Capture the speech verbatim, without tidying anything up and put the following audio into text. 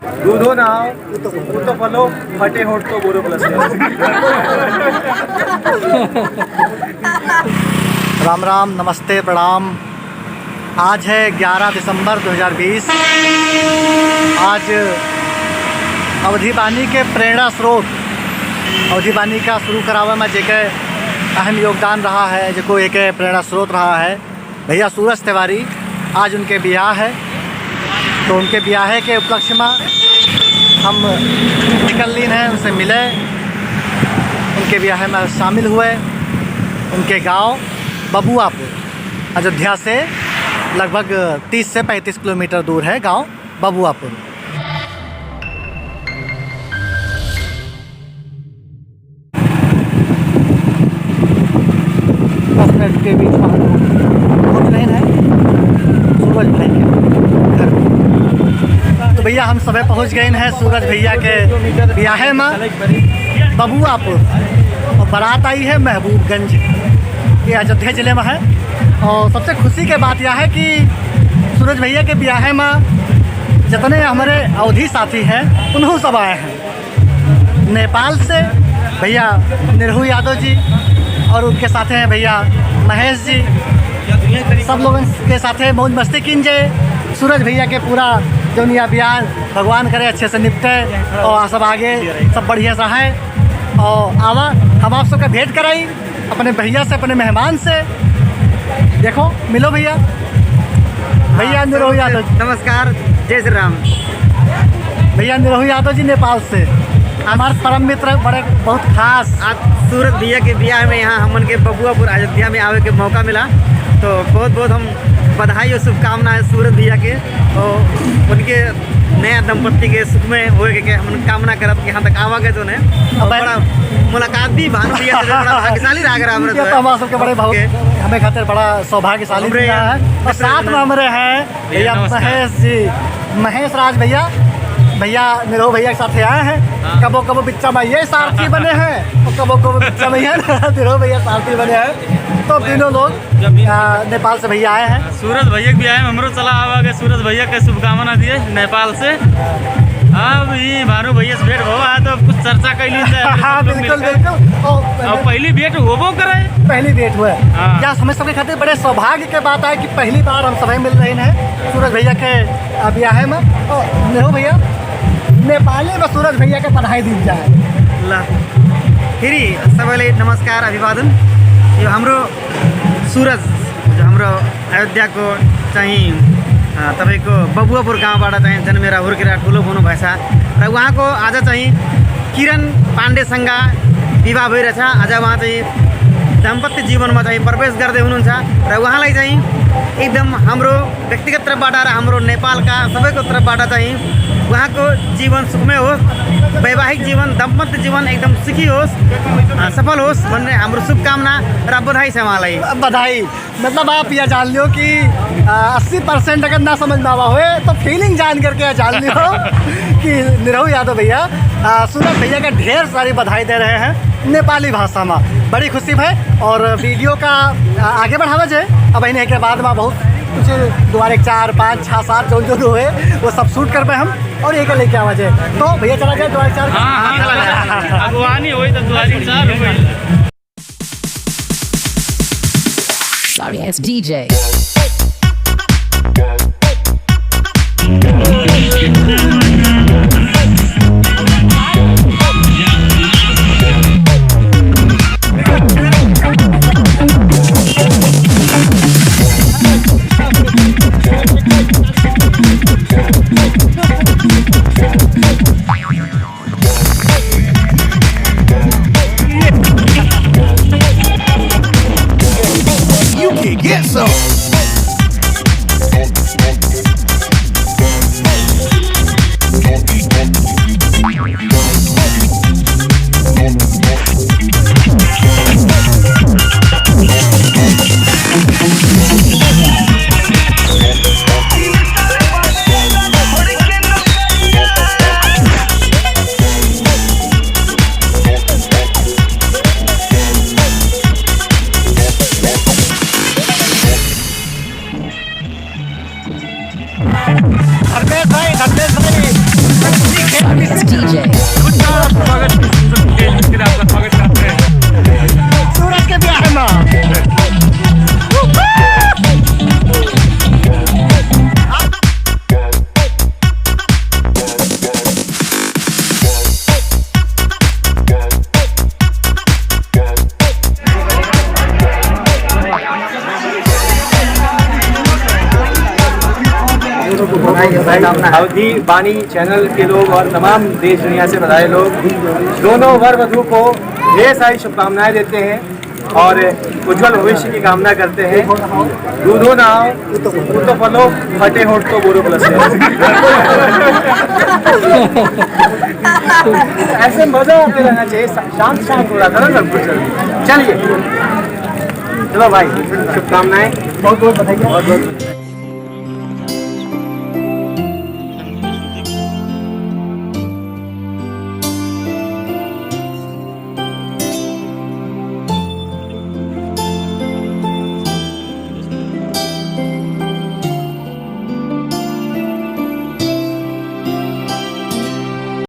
दूधो नहाओ, कुत्तो पलो, फटे होंठ तो बोरो प्लस। राम राम, नमस्ते, प्रणाम। आज है ग्यारह दिसंबर दो हज़ार बीस। आज अवधी बानी के प्रेरणा स्रोत, अवधी बानी का शुरू करावे में जेके अहम योगदान रहा है, जेको एक प्रेरणा स्रोत रहा है, भैया सूरज तिवारी, आज उनके बियाह है, तो उनके बियाहे के उपलक्ष्य में हम निकल लीन हैं, उनसे मिले, उनके बियाहे में शामिल हुए। उनके गांव बबुआपुर, अयोध्या से लगभग तीस से पैंतीस किलोमीटर दूर है गांव बबुआपुर। दस मिनट के बीच में हम लोग पहुँच रहे हैं सूरज भाई के घर पे। तो भैया, हम सभे पहुँच गए हैं सूरज भैया के बियाहे में बबुआपुर, और बारात आई है महबूबगंज, ये अयोध्या जिले में है। और सबसे खुशी के बात यह है कि सूरज भैया के बियाहे में जितने हमारे अवधी साथी हैं, उन्हों सब आए हैं। नेपाल से भैया निरहू यादव जी और उनके साथे हैं भैया महेश जी। सब लोगन के साथे मौज मस्ती कीन जाए। सूरज भैया के पूरा जौन या बियाह भगवान करे अच्छे से निपटे और सब आगे सब बढ़िया से रहे। और आवा, हम आप सबका भेंट कराई अपने भैया से, अपने मेहमान से। देखो, मिलो भैया। भैया निरहू यादव जी। नमस्कार, जय श्री राम। भैया निरहू यादव जी नेपाल से, हमार परम मित्र, बड़े बहुत खास। आज सूरज भैया के बियाह में यहाँ हमन के बबुआपुर अयोध्या में आवे के मौका मिला, तो बहुत बहुत हम बधाई और शुभकामनाएं सूरज भैया के, और उनके नया दंपत्ति के सुख में होए के, के हम कामना करब कि यहाँ तक आवा के जो ने। और अब बड़ा मुलाकात भी भानु भैया से बड़ा भाग्यशाली रहा अगर हमरा ये तो। तो हम सबके बड़े बहुत, ओके। हमें खातिर बड़ा सौभाग्यशाली हमरे मिला है। और साथ में हमरे हैं भैया भैया नमस्कार। महेश जी, महेश राज भैया, भैया निरहू भैया के साथे आए हैं। हाँ। कबो कबो बिच्चा में ये सारथी बने हैं और कबो कबो बिच्चा में ये निरहू भैया सारथी बने हैं। तो तीनों लोग, आ, नेपाल से भैया आए हैं। सूरज भैया के बियाह में हमरो चला आवा के सूरज भैया के शुभकामना दिए नेपाल से। अब ई भानु भैया से भेंट भवा है तो कुछ चर्चा कैली जाए। हाँ, बिल्कुल, बिल्कुल। और और पहली भेंट होबो करे। पहली भेंट हुआ है। हाँ। या हमें सबके खातिर बड़े सौभाग्य के बात है कि पहली बार हम सभी मिल रहे हैं सूरज भैया के, अ, बियाहे में। और निरहू भैया, नेपाली में सूरज भैया के बधाई दी जाए। ला, फिर सबले नमस्कार, अभिवादन। यो हमरो सूरज, जो हमरो अयोध्या को चाही, अ, तभी को बबुआपुर गाँव बाड़ा चाही, जन्मे रहा, हुर के रहा, ठुलो बोनो भैसा। र वहाँ को आजा चाही किरण पांडे संगा विवाह भई रहा, आजा वहाँ चाही दाम्पत्य जीवन में चाही प्रवेश कर दे हुनुन सा। र वहाँ लाई चाही एकदम हमरो व्यक्तिगत तरफ बाटा रहा, हमरो नेपाल का सबै को तरफ बाटा चाही। वहाँ को जीवन सुखमय हो, वैवाहिक जीवन, दाम्पत्य जीवन एकदम सुखी हो, अ, सफल हो, भन्ने हमरो शुभकामना र बधाई से वहाँ लाई। बधाई। मतलब आप यह जान लियो कि, आ, अस्सी परसेंट अगर ना समझ में आवा होए तो फीलिंग जान करके यह जान लियो कि निरहू यादव भैया, आ, सूरज भैया का ढेर सारी बधाई दे रहे हैं नेपाली भाषा में। बड़ी खुशी भई और वीडियो का, आ, आगे बढ़ावा जाए। अब इन्हें के बाद में बहुत कुछ दुआरे चार, पाँच, छः, सात जौन जौन हुए वो सब शूट करबे हम और ये के लेके आवा जाए। तो भैया चला जाए दुआरे चार। हाँ, हाँ, चला जाए। अगुवानी होई तो दुआरे चार होई। Sorry ass D J. You can get some. D J। सूरज के ब्याह में। अवधी बानी चैनल के लोग और तमाम देश दुनिया से पधारे लोग दोनों वर वधु को ढेर सारी शुभकामनाएं देते हैं और उज्जवल भविष्य की कामना करते हैं। दूधो ना हो, तो फलो, फटे होंठ तो बोरो प्लस है। ऐसे मजा आते रहना चाहिए, शा-, शांत शांत हो रहा था ना सब कुछ। चलिए, चलो भाई, शुभकामनाएं। बहुत बहुत बधाई। बहुत बहुत